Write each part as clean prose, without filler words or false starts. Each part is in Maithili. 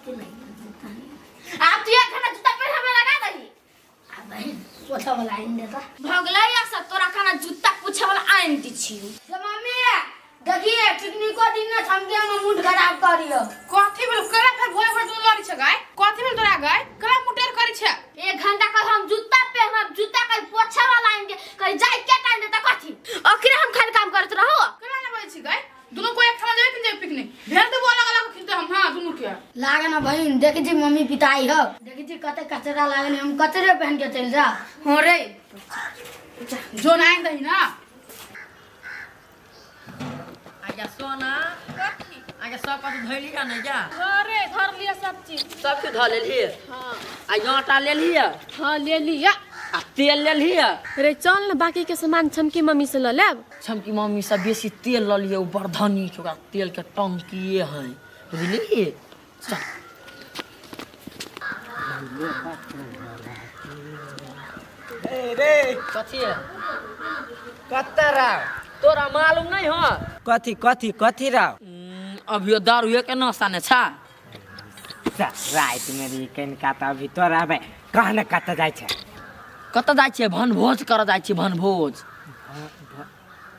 आब तू एक घंटा जूता पहन हमें लगा दही। आ बहिन पोछा वाला आइन देता। भगलै या सब तोरा खाना जूता पूछे वाला आइन दी छी। ये मम्मी देखिए पिकनिको दिन ना छमके हम मूड खराब करियो। कथी भेल केना फेर भोरे भोरे तू लड़ी छ गाय? कथी भेल तोरा गाय? केना मुटेर करी छ? एक घंटा कल हम जूता पहनब, जूता कल पोछा वाला आइन दे, कल जाय के टाइम देता कथी? अखरे हम खाली काम करत रहो। केना ना बजै छी गाय? दुनू कोई एक ठाम जेबै कि जेबै पिकनिक? भेज देबो अलग अलग खिलते हम। हां दुनू के लागे ना बहिन, देखै छी मम्मी पिताई हो, देखै छी कते कचरा लागल, हम कचरे पहन के चलि जा। हो रे जोन आइन दही ना। आजा सोना, आजा सब कथी धैली जा नहीं जा? अरे धर लिया सब चीज। सब चीज धऽ लेलियै? हाँ। आ आटा लेलियै? हाँ ले लिया। आ तेल लेलियै? रे चल न, बाकी के सामान छमकी मम्मी से ल लेब। छमकी मम्मी से बेसी तेल लऽ लियै, ओ बड़ धनी छै, ओकरा तेल के टंकिए है, बुझलियै? चल। ए रे। कथी है? कत्ता राव? तोरा मालूम नहीं हो? कथी कथी कथी राव? अभियो दारू के नशा ने छा। राति में रही कनिका तऽ अभी तोरा आबै कह ने, कतऽ जाइ छै? कतऽ जाइ छियै? भनभोज करऽ जाइ छियै, भनभोज।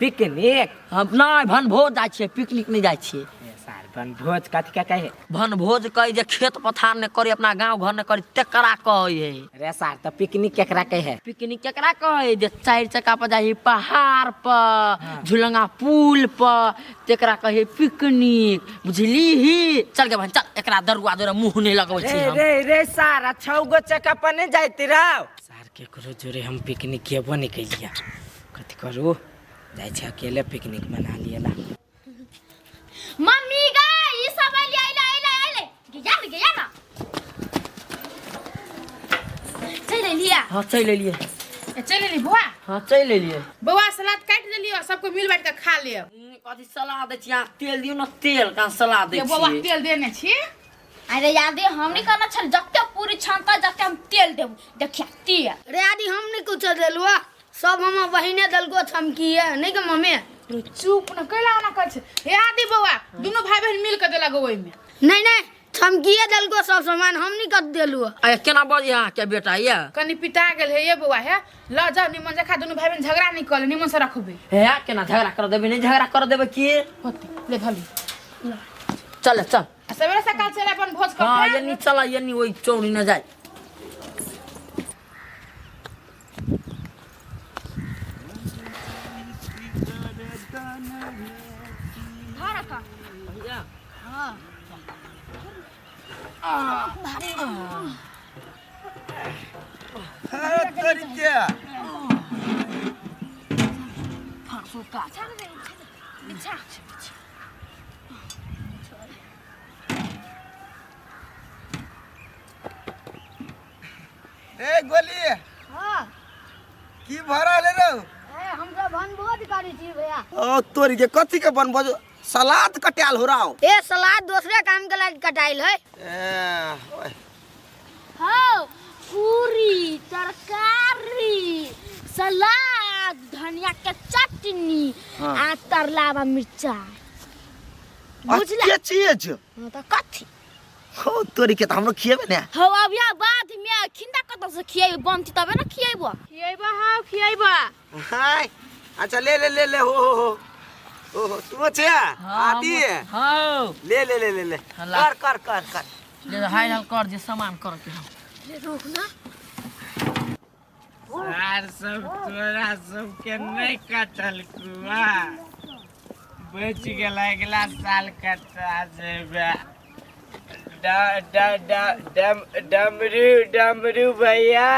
पिकनिक? हम नहि, भनभोज जाइ छियै, पिकनिक नहि जाइ छियै। ए सार, बनभोज कथी के कहे? भनभोज कही जे खेत पथार नहि करी, अपना गाँव घर नहि करी, तेकरा कहै है। रे सार, तऽ पिकनिक केकरा कहे? पिकनिक केकरा कहै? जे चारि चक्का पर जाइ पहाड़ पर, झुलंगा पुल पर, तेकरा कहै पिकनिक, बुझलीही? चल गे बहन चल, एकरा दरुआ जोरे मुँह नहि लगबै छी रे हम। रे रे सार, आ छौ गो चक्का पर नहि जाइत राव? सार, केकरो जोरे हम पिकनिक गेबो नहि केलियै, कथी करू? जाइ छै अकेले पिकनिक मना लियला। मम्मी गा, ई सब आइले आइले आइले आइले गया न, गया ना, चल लिया। हाँ चलि एलियै। ए, चल एली बुआ? हाँ चलि एलियै। बौआ, सलाद काटि देलियो, सबको मिल बांटि के खा लेब। कथी सलाह दै छी अहाँ? तेल दियौ ने तेल, कहाँ सलाह दै ये बौआ छियै? तेल देने छी। अरे यादे हम नहीं करना छल, जते पूरी छानता जते हम तेल देबू, देखिया तेल। रे आदि, हम नहीं कुछ देलुआ, सब हमर बहिने देलको छमकी है नहीं के मम्मी। रे चुप न, कैला ओना कहै छै? हे आदि बौआ, दुनू भाई बहन मिल के देलक ओहिमे। नहीं नहीं, छमकीए देलको सब सामान, हम नहीं कर देलुआ। अरे केना बजै अहाँके बेटा ये? कनि पिटा गेल हे ये बौआ। हे ल जाओ, निमन से खा, दुनू भाई बहन झगड़ा नहीं कर, निमन से रखबे। हे केना झगड़ा कर देबै? नहि झगड़ा कर देबै की? होते ले धली। चल चल। आ सवेरे सकाल चल अपन भोज कर। हाँ यनी चल, यनी ओहि चौरी न जाय। ए गोली। हाँ। की भऽ रहल है रौ? ए, हम सब वनभोज करै छी भैया। ओ तोरी के, कथी के बनभोज? सलाद कटायल हो राव? ए, सलाद दोसरे काम के लायक कटाइल है। ए, ओए। हाँ, पूरी तरकारी सलाद धनिया के चटनी। हाँ। आ तरलावा मिर्चा, बुझला? के चीज? हाँ, तऽ कथी? हो तोरी के, तऽ हमरो खिएबे ने। हौ, अब यहाँ बाद में खिंदा कतऽ से खिएबे? बनती तबे ने खिएबो। खियैबा, हाँ खियैबा। हाय, अच्छा ले ले ले ले। हो हो हो हो हो, तू छे आदि? हाँ। ले ले ले ले ले। ला। कर कर कर कर। ले हाय हाल कर जे सामान कर के हम। सार सब तोरा सबके नहीं कटल कुआ, बच गेल, अगला साल कटा जेबे। ड- ड- ड- डम डमरू डमरू भैया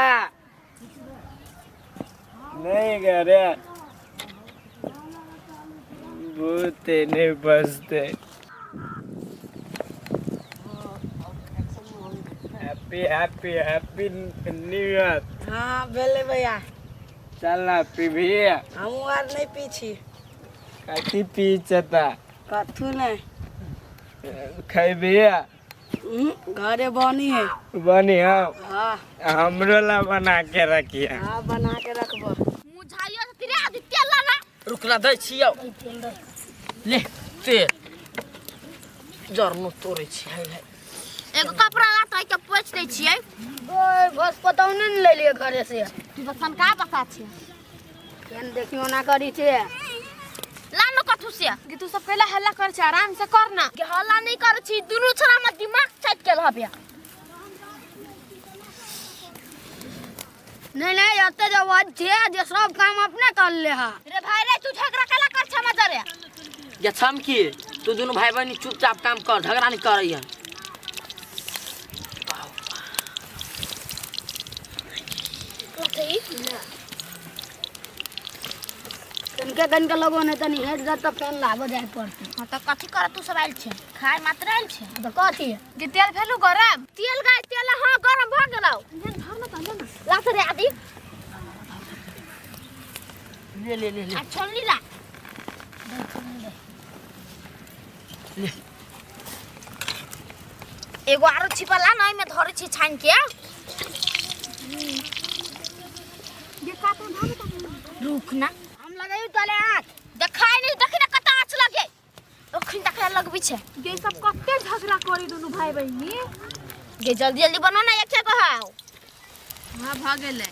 नहीं करे, भूत नहीं बसते। Happy happy happy new year. हाँ भेलै भैया। चल ना पीबी। हमहूँ आर नहि पी छी। कथी पी छता? कथू नहि। खैबी? घरे बनी है। बनी हम। हाँ। हमरो ला बना के रखिए। हाँ, बना के रखबो। मुझाइयो से तेरे आदि तेल ला ना। रुकना, दै छियौ, ले तेल। जरनो तोड़ै छी, हाय हाय। एगो कपड़ा लात के पोछ दै छियै। ओए बस पतौने ने ले लिए घरे से। तू तऽ सनका बता छियै। केन देखियो ना करी छे। ला न कथू से। गे तू सब कैला हल्ला कर छे, आराम से कर ना। के हल्ला नहीं करै छी, दुनू छोरा हमर दिमाग चाटि गेल हबे। नहीं नहीं एते जब छे जे सब काम अपने कर ले हा। रे भाई रे तू झगड़ा कैला कर छे हमर जरे? ये छमकी तू दुनू भाई बहन चुपचाप काम कर, झगड़ा नहीं करैया। कनके कनके लगो नहीं तनी हट जा तब फेन लाबो जाए पड़ते। हां त कथी कर तू सब आइल छे? खाय मात्र आइल छे। त कथी? गे तेल भेलू गरम? तेल गाय तेल हां गरम भ गेलौ। लात रे आदि। ले ले ले ले। आ छोलनी ला। ले। एगो आरो छिपा ला न, एमे धरै छी छानि के। गे काटो धान रुक ना। हम लगाई तले आँख। देखाय नहीं, देखी ना कता आँच लगे। ओखिन तकरा लगबी छे। गे सब कते झगड़ा करी दुनू भाई बहिनी। गे जल्दी जल्दी बनो ना, एक को हाव। हां भ गेलै।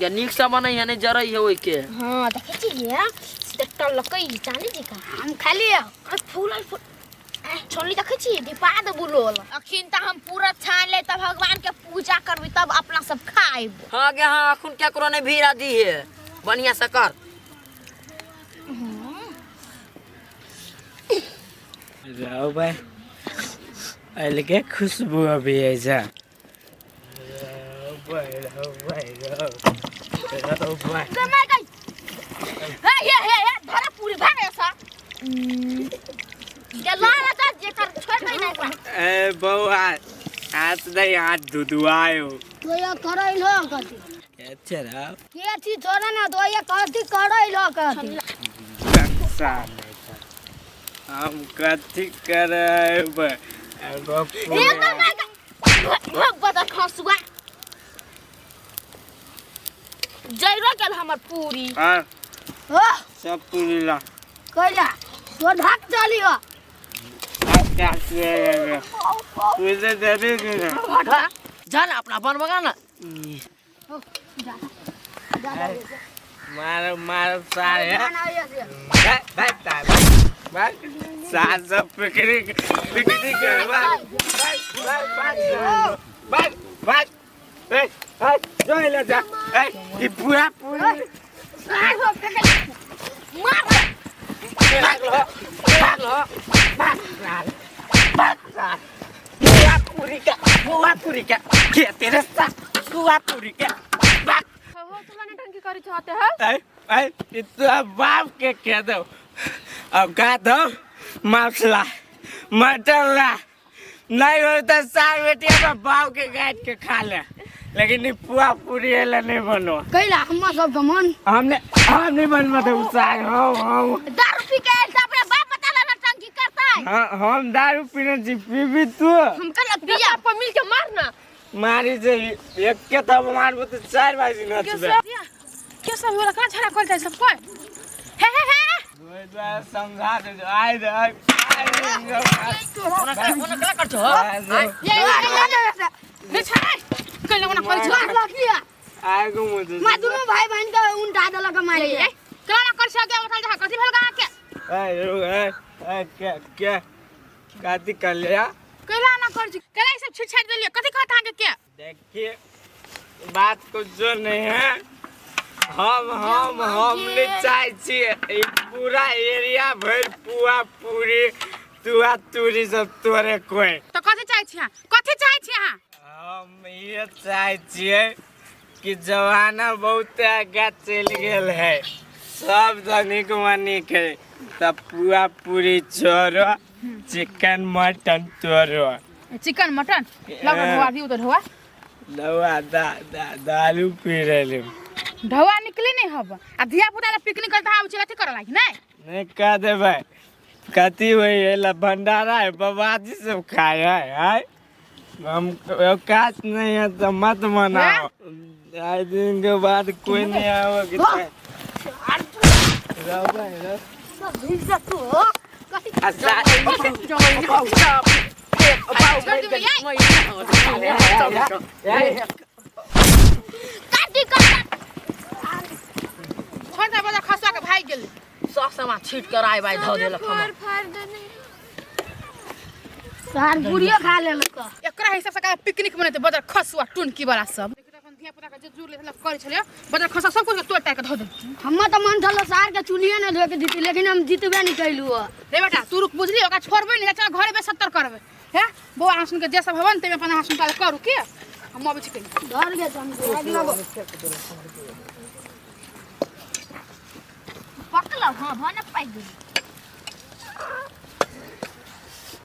या नीक से बनै है नहीं जरै है ओइ के। हां देखै छी ये देखता लकई चाली जी का। हम खाली है। अरे फूल फूल छोली देखै छी दीपा दे बुलोल। अखिन त हम पूरा छान ले तब भगवान के पूजा करबी तब अपना सब खाइब। हां गे हां अखुन केकरो नहीं भीड़ा दी है, बढ़िया से कर। जाओ भाई अलगे खुशबू अभी ऐसा। भाई भाई भाई गमाय गई। हे हे हे हे धरा पूरी भाग ऐसा। ये लाला ता जेकर छोड़ दे ना एकरा। ए बउआ हाथ दे हाथ धुधुआयो। तो ये करैल हो कथी? के रे के छी छोड़ा ना तो ये कथी करैल हो कथी? हम कथी करब? एगो ए गमाय गई बदा खसुआ जइरो गेल हमर पूरी। हां हो सब पूरी ला। कैला तो ढक चली हो। क्या किया तुझे दे दे ना। जा ना अपना बनबगा ना। जा जा मारो मारो सारे भाई भाई भाई सास सब पिकनिक पिकनिक भाई भाई भाई भाई भाई ए ए जो ले जा ए ई पूरा पूरी मार भाग लो भाग लो भाग भाग पूरा पूरी का पूरा पूरी का के तेरे साथ पूरा पूरी का भाग हो तुला नटंकी करी चाहते हो? ए ए इतना बाप के कह दो अब का दो मांसला मटन ला नहीं हो तो सार बेटी अपना बाप के गाट के खा ले, लेकिन ये पुआ पूरी है नहीं बनो। कैला हम सब के मन हमने हम नहीं बनवा दे साग। हम दारू पी के आइल त अपने बाप बता ला नटंकी करता है। हां हम दारू पीने छी पीबी तू हम कल पिया आपको मिल के मारना मारी जे एक के तब मारबो तो चार बाजी नचबे। के सब होला कना झगड़ा कर जाय सब कोई। हे हे हे ओइ द्वारा समझा दे आइ दे आइ ओना कला कर छो। ये ये छाय कैला ओना कर छ लगिया आइ गो मुझे मा दुनु भाई बहन के उल्टा देलक मारे। ए कना कर छ के उठल जा कथी भेल गा के? ए ए ए के के कथी कर लिया? कैला ना कर छी कैला ई सब छिट छाट देलिए कथी कहत अहाँ के? के देखिए बात कुछ जो नहीं है, हम हम हम नहीं चाहे छियै ई पूरा एरिया भरि पुआ पूरी तुआ तूरी सब तोरे कोई। तो कथी चाहे छी अहाँ? कथी चाहे छी अहाँ? हम ये चाहे छियै कि जमाना बहुत आगा चलि गेल है, सब धनिक मनिक है, तब पुआ पूरी छोड़ो चिकन मटन तोड़ो। चिकन मटन लग ढोआ दी उधर ढोआ ढोआ दा दा दारू पी रहले ढोआ निकले नहीं हब आ धिया पुता ला पिकनिक करता आउ छै अथी कर लागि नहीं नहीं कह देबै कथी होई है ला भंडारा है बाबाजी सब खाए है आय हम औकात नहीं है तो मत मनाओ। आए दिन के बाद कोई नहीं आओगे। छोड़ दे ये काटी काट छोड़ दे बजा खसुआ के भाग गेल सब सामान छीट कर आइ बाइ धऽ देलक हमर फाड़ देने सार पूरियो खा लेलक एकरा हिसाब से का पिकनिक मनेते बजर खसुआ टुनकी वाला सब देखि त अपन धिया पुता के जे जुड़ ले करै छलियो बजर खसुआ सब कुछ के तोड़ ताड़ के धऽ देल हमर तऽ मन छलो सार के चुनिए न धोए के जीती लेकिन हम जीतबे नहीं कैलू रे बेटा तू रुक बुझली ओकरा छोड़बै नहीं चल घरे बे सत्तर करबै हैं बौआ अहाँ सुन के जे सब हवन तेमे अपन अहाँ सुन के करू के हम अबै छी कहीं डर गए हम पकलौ हां भ न पाइ गेल।